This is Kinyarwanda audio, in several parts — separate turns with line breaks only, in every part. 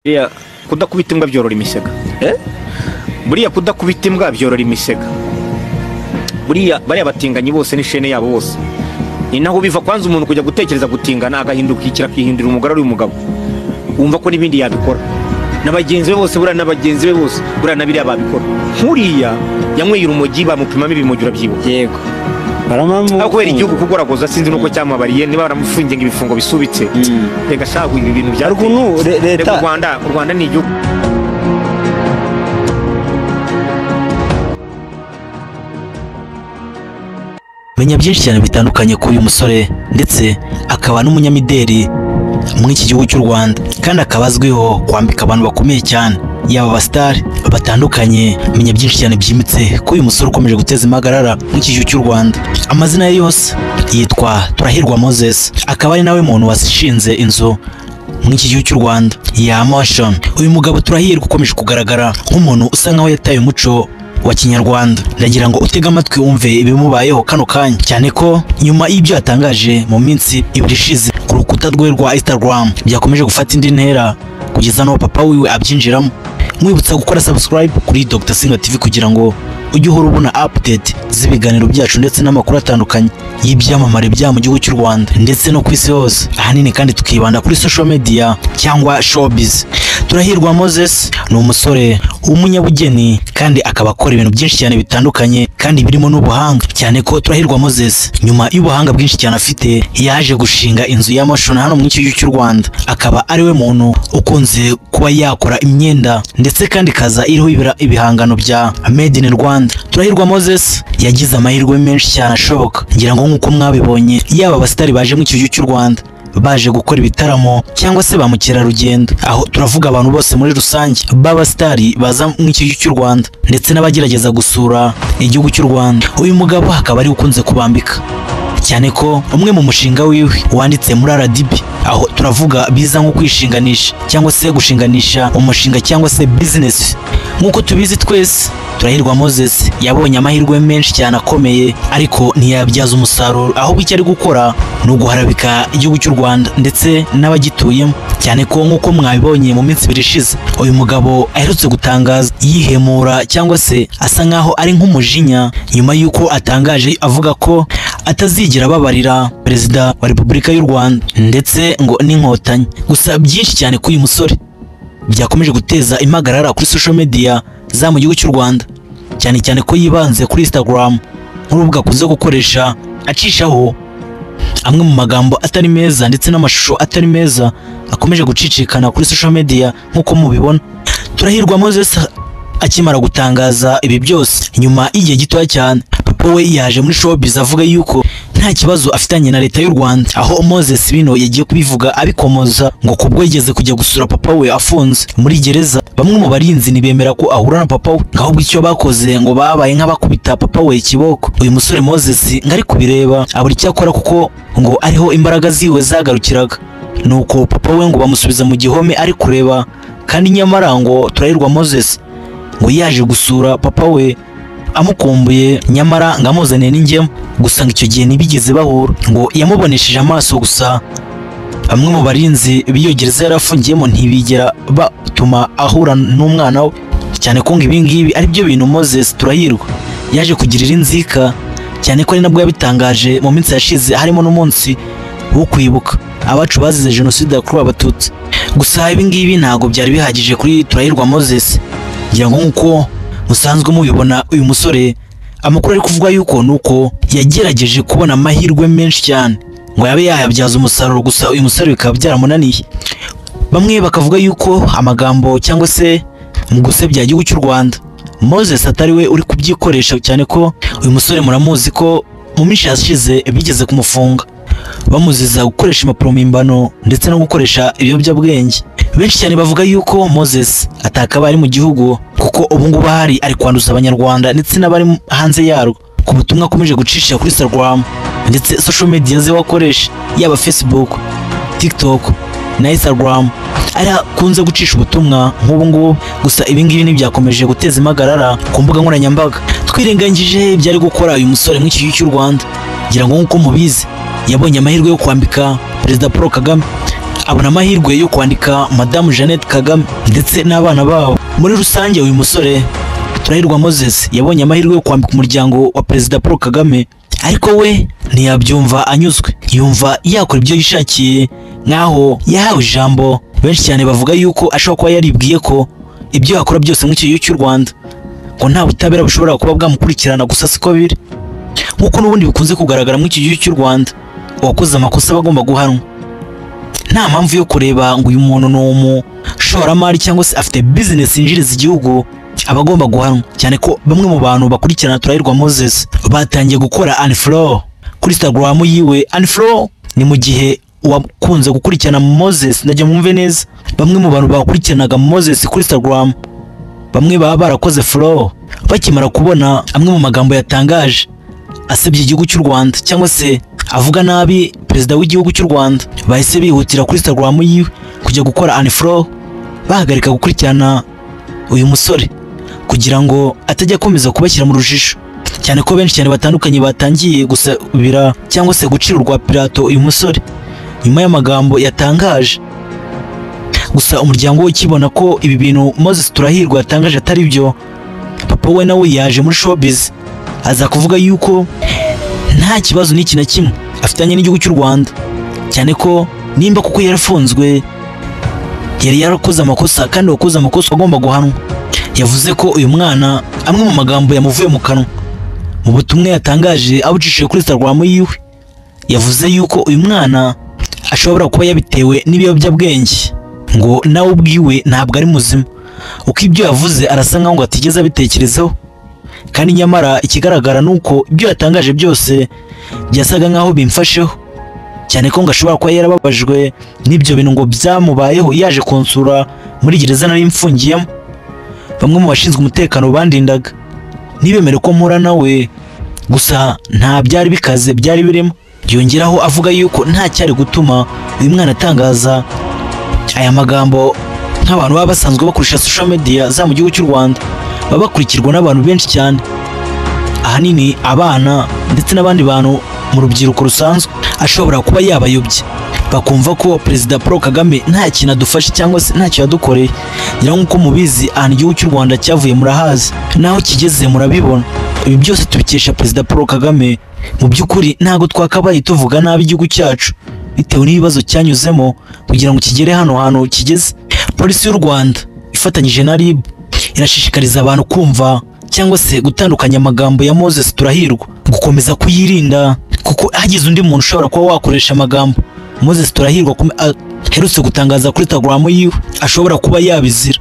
Buriya kudakubita imbwa byorora imisega. Buriya kudakubita imbwa byorora imisega. Buriya bariya batinganyi bose n'ishene yabo bose. Ni naho biva kwanza umuntu kujya gutekereza gutingana agahindukira akihindura umugore ari umugabo. Wumva ko n'ibindi yabikora. Na bagenzi be bose buriya na bagenzi be bose buriya na biriya babikora. Nkuriya yanyweye urumogi bamupimamo ibimogi urabyibuka.
Yego.
Aho kubera igihugu kugoragoza sinzi nuko cyamabariye niba baramufungiye ngo ibifungo bisubitse. Reka shahu ibi bintu bya
ukuntu leta
u Rwanda ni igihugu.
Menya byinshi cyane bitandukanye kuri uyu musore ndetse akaba n'umunyamideli muri iki gihugu cy'u Rwanda, kandi akaba azwiho kwambika abantu bakomeye cyane yaba abasitari batandukanye. Menya byinshi cyane byimbitse ko uyu musore ukomeje guteza impagarara muri iki gihugu cy'u Rwanda. Amazina ye yose yitwa Turahirwa Moses, akaba ari nawe muntu washinze inzu muri iki gihugu cy'u Rwanda ya Motion. Uyu mugabo Turahirwa ukomeje kugaragara nk'umuntu usa nkaho yataye umuco wa Kinyarwanda. Ndagira ngo utege amatwi wumve ibimubayeho kano kanya, cyane ko nyuma y'ibyo yatangaje mu minsi ibiri ishize ku rukuta rwe rwa Instagram byakomeje gufata indi ntera kugeza n'aho papa wiwe abyinjiramo. Mwibutsa gukora subscribe kuri Dr Singa TV kugira ngo ujye uhora ubona update z'ibiganiro byacu ndetse n'amakuru atandukanye y'ibyamamare bya mu gihugu cy'u Rwanda ndetse no ku isi hose, ahanini kandi tukibanda kuri social media cyangwa showbiz. Turahirwa Moses ni umusore w'umunyabugeni kandi akaba akora ibintu byinshi cyane bitandukanye kandi birimo n'ubuhanga, cyane ko Turahirwa Moses nyuma y'ubuhanga bwinshi cyane afite yaje gushinga inzu ya Motion hano mu gihugu cy'u Rwanda, akaba ari we muntu ukunze kuba yakora imyenda ndetse kandi kaza iriho ibihangano bya Made in Rwanda. Turahirwa Moses yagize amahirwe menshi cyane ashoboka, ngira ngo nk'uko mwabibonye yaba abasitari baje mu gihugu cy'u Rwanda baje gukora ibitaramo cyangwa se ba mukerarugendo, aho turavuga abantu bose muri rusange b'abasitari baza mu gihugu cy'u Rwanda ndetse n'abagerageza gusura igihugu cy'u Rwanda. Uyu mugabo akaba ari ukunze kubambika, cyane ko umwe mu mushinga wiwe wanditse muri RDB, aho turavuga biza nko kwishinganisha cyangwa se gushinganisha umushinga cyangwa se business. Nk'uko tubizi twese, Turahirwa Moses yabonye amahirwe menshi cyane akomeye ariko ntiyabyaza umusaruro, ahubwo icyo ari gukora ni uguharabika igihugu cy'u Rwanda ndetse n'abagituyemo, cyane ko nk'uko mwabibonye mu minsi ibiri ishize uyu mugabo aherutse gutangaza yihemura cyangwa se asa nkaho ari nk'umujinya nyuma y'uko atangaje avuga ko atazigera ababarira Perezida wa Repubulika y'u Rwanda ndetse ngo n'inkotanyi. Gusa byinshi cyane kuri uyu musore byakomeje guteza impagarara kuri social media za mu gihugu cy'u Rwanda, cyane cyane ko yibanze kuri Instagram nk'urubuga akunze gukoresha acishaho amwe mu magambo atari meza ndetse n'amashusho atari meza akomeje gucicikana kuri social media nk'uko mubibona. Turahirwa Moses akimara gutangaza ibi byose nyuma y'igihe gitoya cyane, papa we yaje muri showbiz avuga yuko nta kibazo afitanye na leta y'u Rwanda, aho Moses bino yagiye kubivuga abikomoza ngo kubwo yigeze kujya gusura papa we afunze muri gereza, bamwe mu barinzi ntibemera ko ahura na papa we, ahubwo icyo bakoze ngo babaye nk'abakubita papa we ikiboko. Uyu musore Moses ngo ari kubireba abura icyo akora kuko ngo ariho imbaraga ziwe zagarukiraga, nuko papa we ngo bamusubiza mu gihome ari kureba, kandi nyamara ngo Turahirwa Moses ngo yaje gusura papa we amukumbuye, nyamara ngo amuzaniye n'ingemu. Gusa ngo icyo gihe ntibigeze bahura, ngo yamubonesheje amaso gusa. Bamwe mu barinzi b'iyo gereza yarafungiyemo ntibigera batuma ahura n'umwana we, cyane ko ngo ibi ngibi ari byo bintu Moses Turahirwa yaje kugirira inzika, cyane ko ari nabwo yabitangaje mu minsi yashize harimo n'umunsi wo kwibuka abacu bazize jenoside yakorewe Abatutsi. Gusa ibi ngibi ntabwo byari bihagije kuri Turahirwa Moses, ngira ngo nk'uko musanzwe mubibona uyu musore amakuru ari kuvuga yuko nuko yagerageje kubona amahirwe menshi cyane ngo yabe yayabyaza umusaruro, gusa uyu musore bikaba byaramunaniye. Bamwe bakavuga yuko amagambo cyangwa se mu gusebya igihugu cy'u Rwanda Moses atari we uri kubyikoresha, cyane ko uyu musore muramuzi ko mu minsi yashize bigeze kumufunga bamuziza gukoresha impapuro mpimbano ndetse no gukoresha ibiyobyabwenge. Benshi cyane bavuga yuko Moses atakaba ari mu gihugu kuko ubu ngubu ahari ari kwanduza Abanyarwanda ndetse n'abari hanze yarwo ku butumwa akomeje gucisha kuri Instagram ndetse social media ze wakoresha yaba Facebook, TikTok na Instagram, ari akunze gucisha ubutumwa nk'ubu ngubu. Gusa ibi ngibi ntibyakomeje guteza impagarara ku mbuga nkoranyambaga. Twirengagije ibyo ari gukora uyu musore muri iki gihugu cy'u Rwanda, ngira ngo nk'uko mubizi yabonye amahirwe yo kwambika Perezida Paul Kagame Abona amahirwe yo kwandika Madamu Jeannette Kagame ndetse n'abana babo. Muri rusange uyu musore Turahirwa Moses yabonye amahirwe yo kwambika umuryango wa Perezida Paul Kagame, ariko we ntiyabyumva anyuzwe, yumva yakora ibyo yishakiye nk'aho yahawe ijambo. Benshi cyane bavuga yuko ashobora kuba yaribwiye ko ibyo yakora byose muri iki gihugu cy'u Rwanda ngo nta butabera bushobora kuba bwamukurikirana, gusa siko biri, nk'uko n'ubundi bikunze kugaragara muri iki gihugu cy'u Rwanda. Uwakoze amakosa aba agomba guhanwa, nta mpamvu yo kureba ngo uyu muntu ni umushoramari cyangwa se afite business yinjiriza igihugu, aba agomba guhanwa. Cyane ko bamwe mu bantu bakurikirana Turahirwa Moses batangiye gukora unfollow kuri Instagram yiwe. Unfollow ni mu gihe wakunze gukurikirana Moses, ndajya mwumve neza, bamwe mu bantu bakurikiranaga Moses kuri Instagram bamwe baba barakoze follow bakimara kubona amwe mu magambo yatangaje asebya igihugu cy'u Rwanda cyangwa se avuga nabi perezida w'igihugu cy'u Rwanda, bahise bihutira kuri Instagram yiwe kujya gukora unfollow, bahagarika gukurikirana uyu musore kugira ngo atajya akomeza kubashyira mu rujijo. Cyane ko benshi cyane batandukanye batangiye gusabira cyangwa se gucira urwa Pilato uyu musore nyuma y'amagambo yatangaje. Gusa umuryango we ukibona ko ibi bintu Moses Turahirwa yatangaje atari byo, papa we nawe yaje muri showbiz aza kuvuga yuko nta kibazo n'iki na kimwe afitanye n'igihugu cy'u Rwanda, cyane ko nimba kuko yarafunzwe yari yarakoze amakosa, kandi uwakoze amakosa agomba guhanwa. Yavuze ko uyu mwana amwe mu magambo yamuvuye mu kanwa mu butumwa yatangaje abucishije kuri Instagram yiwe, yavuze yuko uyu mwana ashobora kuba yabitewe n'ibiyobyabwenge, ngo nawe ubwiwe ntabwo ari muzima, uko ibyo yavuze arasa nkaho ngo atigeze abitekerezaho, kandi nyamara ikigaragara nuko ibyo yatangaje byose byasaga nkaho bimfasheho, cyane ko ngo ashobora kuba yarababajwe n'ibyo bintu ngo byamubayeho yaje kunsura muri gereza nari mfungiyemo. Bamwe mu bashinzwe umutekano bandindaga ntibemere ko mpura nawe, gusa nta byari bikaze byari birimo. Yongeraho avuga yuko nta cyari gutuma uyu mwana atangaza aya magambo, nk'abantu baba basanzwe bakoresha social media za mu gihugu cy'u Rwanda baba bakurikirwa n'abantu benshi cyane, ahanini abana ndetse n'abandi bantu mu rubyiruko rusanzwe, ashobora kuba yabayobye bakumva ko Perezida Paul Kagame nta kintu adufashe cyangwa se ntacyo yadukoreye. Ngira nk'uko mubizi ahantu igihugu cy'u Rwanda cyavuye murahazi, naho kigeze murabibona. Ibi byose tubikesha Perezida Paul Kagame. Mu by'ukuri ntabwo twakabaye tuvuga nabi igihugu cyacu bitewe n'ibibazo cyanyuzemo kugira ngo kigere hano hantu kigeze. Polisi y'u Rwanda ifatanyije na RIB irashishikariza abantu kumva cyangwa se gutandukanya amagambo ya Moses Turahirwa, gukomeza kuyirinda, kuko hagize undi muntu ushobora kuba wakoresha amagambo Moses Turahirwa aherutse gutangaza kuri Instagram yiwe ashobora kuba yabizira.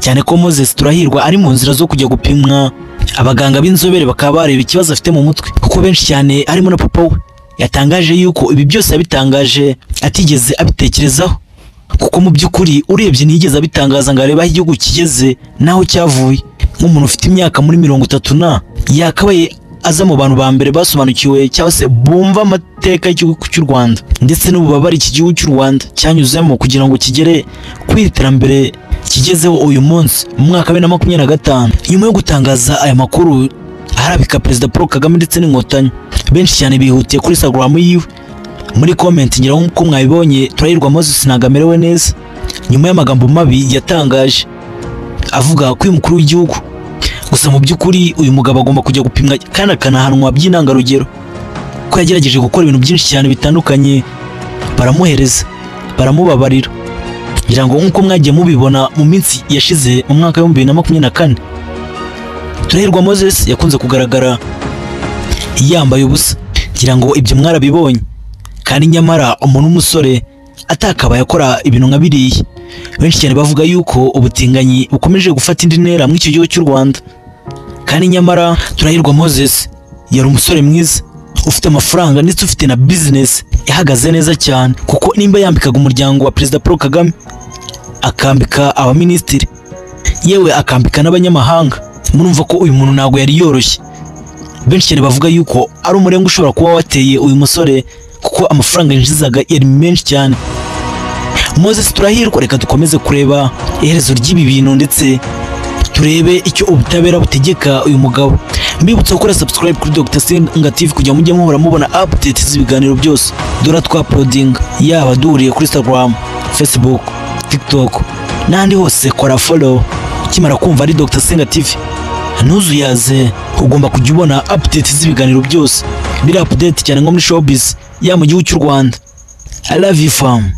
Cyane ko Moses Turahirwa ari mu nzira zo kujya gupimwa, abaganga b'inzobere bakaba bareba ikibazo afite mu mutwe, kuko benshi cyane harimo na papa we yatangaje yuko ibi byose yabitangaje atigeze abitekerezaho, kuko mu by'ukuri urebye ntiyigeze abitangaza ngo arebe aho igihugu kigeze naho cyavuye. Nk'umuntu ufite imyaka muri 30 yakabaye aza mu bantu ba mbere basobanukiwe cyangwa se bumva amateka y'igihugu cy'u Rwanda ndetse n'ububabare iki gihugu cy'u Rwanda cyanyuzemo kugira ngo kigere ku iterambere kigezeho uyu munsi mu mwaka wa 2025. Nyuma yo gutangaza aya makuru aharabika Perezida Paul Kagame ndetse n'Inkotanyi, benshi cyane bihutiye kuri Instagram yiwe muri comment, ngira nk'uko mwabibonye Turahirwa Moses ntabwo amerewe neza nyuma y'amagambo mabi yatangaje avuga ko uyu mukuru w'igihugu. Gusa mu by'ukuri uyu mugabo agomba kujya gupimwa kandi akanahanwa by'intangarugero, ko yagerageje gukora ibintu byinshi cyane bitandukanye, baramuhereza baramubabarira. Ngira ngo nk'uko mwagiye mubibona mu minsi yashize mu mwaka wa 2024, Turahirwa Moses yakunze kugaragara yambaye ubusa, ngira ngo ibyo mwarabibonye. Kandi nyamara umuntu w'umusore atakabaye akora ibintu nka biriya. Benshi cyane bavuga yuko ubutinganyi bukomeje gufata indi ntera muri iki gihugu cy'u Rwanda, kandi nyamara Turahirwa Moses yari umusore mwiza ufite amafaranga ndetse ufite na business ihagaze neza cyane, kuko nimba yambikaga umuryango wa Perezida Paul Kagame, akambika abaminisitiri, yewe akambika n'abanyamahanga, murumva ko uyu muntu ntabwo yari yoroshye. Benshi cyane bavuga yuko ari umurengo ushobora kuba wateye uyu musore, kuko amafaranga yinjizaga yari menshi cyane. Moses Turahirwa, reka dukomeze kureba iherezo ry'ibi bintu ndetse turebe icyo ubutabera butegeka uyu mugabo. Mbibutsa gukora subscribe kuri Dr Senga TV kugira ngo mujye muhora mubona updates z'ibiganiro byose dora twa uploading, yaba duhuriye kuri Instagram, Facebook, TikTok n'ahandi hose, kora follow ukimara kumva ari Dr Senga TV. Ntuzuyaze, ugomba kujya ubona update z'ibiganiro byose biri update cyane nko muri showbiz ya mu gihugu cy'u Rwanda. I love you, fam.